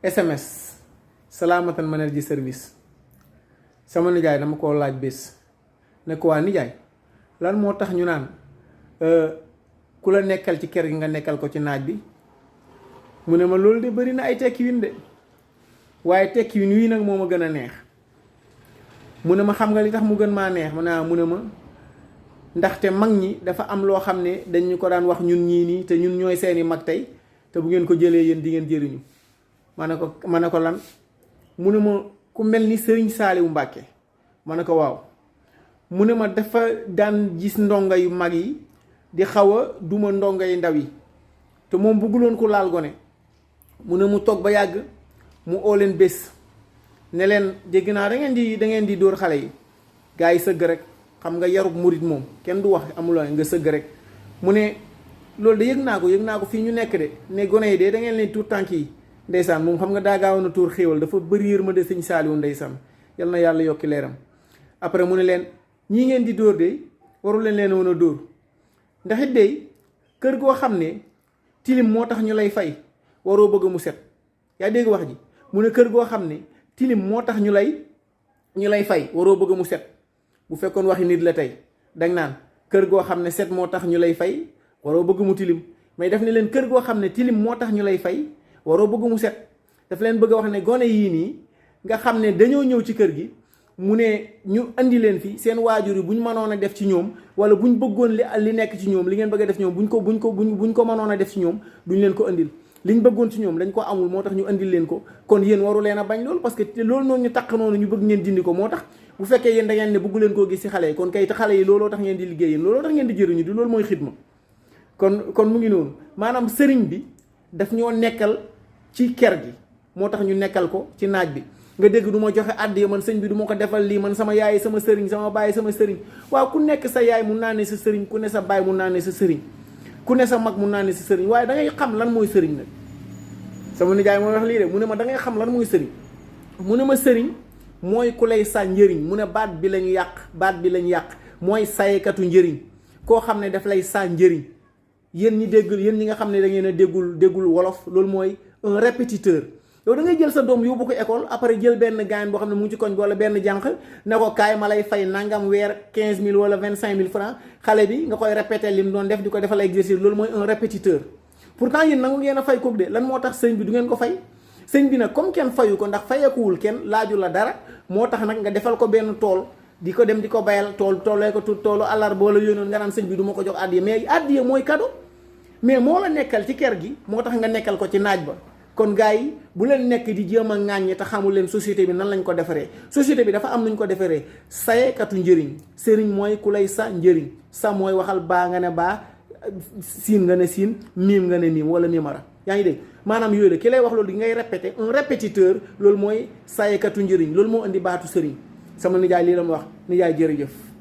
SMS salaamatan energy service sama nijaay dama ko laaj bés ne ko waa nijaay lan moo tax ñu naan ku la nekkal ci kër gi nga nekkal ko ci naaj bi mu ne ma loolu de bëri na ay tekkiwin de waaye tekkiwin wii nag moo ma gën a neex mu ne ma xam nga li tax mu gën maa neex mu ne ma ndaxte mag ñi dafa am loo xam ne dañ ñu ko daan wax ñun ñii nii te ñun ñooy seeni mag tey te bu ngeen ko jëlee yéen di ngeen jëriñu ma ne ko lan mu ne ma ku mel ni Sëriñ Saaliwu Mbàkke ma ne ko waaw mu ne ma dafa daan gis ndongo yu mag yi di xaw a duma ndongo yu ndaw yi te moom bëgguloon ko laal gone mu ne mu toog ba yàgg mu oo leen bés ne leen dégg naa da ngeen di dóor xale yi gaa yi sëgg rek xam nga yarub murit moom kenn du wax amuloo nga sëgg rek mu ne loolu de yëg naa ko fii ñu nekk de ne gone yi de da ngeen leen tuur tànk yi ndeysaan moom xam nga daa gaawoon a tuur xéewal dafa bëri yërmande sëñ Saaliwu ndeysaan yal na yàlla yokki leeram après mu ne leen ñii ngeen di dóor de waru leen woon a dóor ndax it de kër goo xam ne tilim moo tax ñu lay fay waroo bëgg mu set yaa dégg wax ji mu ne kër goo xam ne tilim moo tax ñu lay fay waroo bëgg mu set bu fekkoon waxi nit la tey dang naan kër goo xam ne set moo tax ñu lay fay waroo bëgg mu tilim mais daf ne leen kër goo xam ne tilim moo tax ñu lay fay waroo bëgg mu set daf leen bëgg a wax ne gone yii nii nga xam ne dañoo ñëw ci kër gi mu ne ñu andi leen fi seen waajur yi bu ñu mënoon a def ci ñoom wala bu ñu bëggoon li nekk ci ñoom li ngeen bëgg a def ci ñoom buñ ko mënoon a def ci ñoom duñ leen ko andil liñ bëggoon ci ñoom dañ ko amul moo tax ñu andil leen ko kon yéen waru leen a bañ loolu parce que loolu noonu ñu taq noonu ñu bëgg ngeen dindi ko moo tax bu fekkee yéen da ngeen ne bëggu leen koo gis ci xale yi kon kay te xale yi looloo tax ngeen di liggéey yéen looloo tax ngeen di jëriñu di loolu mooy xidma kon mu ngi noonu maanaam sëriñ bi daf ñoo nekkal ci ker gi moo tax ñu nekkal ko ci naaj bi nga dégg du ma joxe àddiya man sëñ bi du ma ko defal lii man sama yaay sama sëriñ sama baay sama sëriñ waaw ku nekk sa yaay mun naa ne sa sëriñ ku ne sa baay mun naa ne sa sëriñ ku ne sa mag mun naa ne sa sëriñ waaye da ngay xam lan mooy sëriñ nag sama nijaay mooy wax lii de mu ne ma da ngay xam lan mooy sëriñ mu ne ma sëriñ mooy ku lay sa njëriñ mu ne baat bi lañu yàq mooy sayekatu njëriñ koo xam ne daf lay sa njëriñ yéen ñi nga xam ne da ngeen a déggul wolof loolu mooy un répétiteur yow da ngay jël sa doom yóbbu ko école après jël benn gaañ boo xam ne mu ngi ci koñ bi wala benn jànq ne ko kaay ma lay fay nangam weer 15000 wala 25000 francs xale bi nga koy répéter li mu doon def di ko defal exercice loolu mooy un répétiteur pourtant yéen nangu ngeen a fay kook de lan moo tax sëñ bi du ngeen ko fay sëñ bi nag comme kenn fayu ko ndax fayeekuwul kenn laaju la dara moo tax nag nga defal ko benn tool di ko dem di ko bayal toolee ko toolu àllarba wala yoonoon nga naan sëñ bi du ma ko jox addiya mais addiya mooy cadeau mais moo la nekkal ci kër gi moo tax nga nekkal ko ci naaj ba kon gars yi bu leen nekk di jéem a ŋàññi te xamul leen société bi nan lañ ko defaree société bi dafa am nuñ ko defaree sayekatu njëriñ sëriñ mooy ku lay sa njëriñ sa mooy waxal baa nga ne baa siin nga ne siin miim nga ne miim wala mimara yaa ngi dégg maanaam yooyu la ki lay wax loolu di ngay répéter un répétiteur loolu mooy sayekatu njëriñ loolu moo indi baatu sëriñ sama nijaay lii la ma wax nijaay jërëjëf